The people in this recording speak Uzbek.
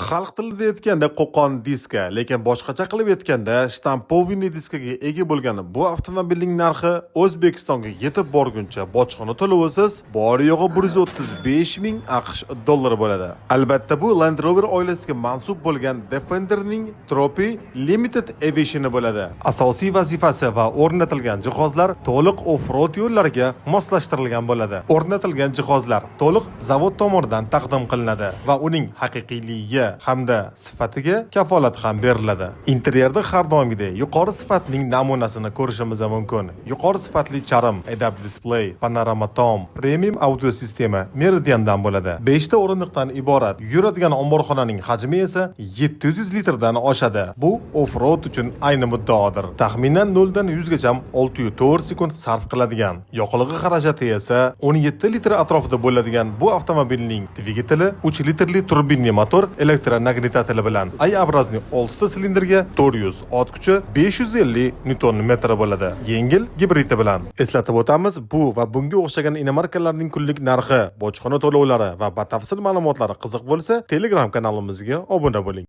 Xalq tilida aytganda qo'qon diska, lekin boshqacha qilib aytganda штампованный diskaga ega bo'lgan bu avtomobilning narxi O'zbekistonga yetib borguncha bojxona to'lovisiz bor yo'g'i 135 ming AQSh dollari bo'ladi. Albatta, bu Land Rover oilasiga mansub bo'lgan Defenderning Trophy Limited Editioni bo'ladi. Asosiy vazifasi va o'rnatilgan jihozlar to'liq off-road yo'llariga moslashtirilgan bo'ladi. O'rnatilgan jihozlar to'liq zavod tomonidan taqdim qilinadi va uning haqiqiyligiga hamda sifatiga kafolat ham beriladi. Interyerda har doimgidek yuqori sifatning namunasini ko'rishimiz mumkin. Yuqori sifatli charm, head-up display, panorama tom, premium audio sistema Meridiandan bo'ladi. 5 ta o'rindiqdan iborat yuradigan omborxonaning hajmi esa 700 litrdan oshadi. Bu off-road uchun ayni muddaodir. Taxminan 0 dan 100 gacha 6,4 sekund sarf qiladigan. Yoqilg'i xarajati esa 17 litr atrofida bo'ladigan bu avtomobilning dvigateli 3 litrli turbinli motor электронагнетатели bilan I-образный 6 ta silindrga 400 ot kuchi, 550 newton metr bo'ladi. Yengil gibridi bilan. Eslatib o'tamiz, bu va bunga o'xshagan inomarkalarning kunlik narxi, bojxona to'lovlari va batafsil ma'lumotlari qiziq bo'lsa, Telegram kanalimizga obuna bo'ling.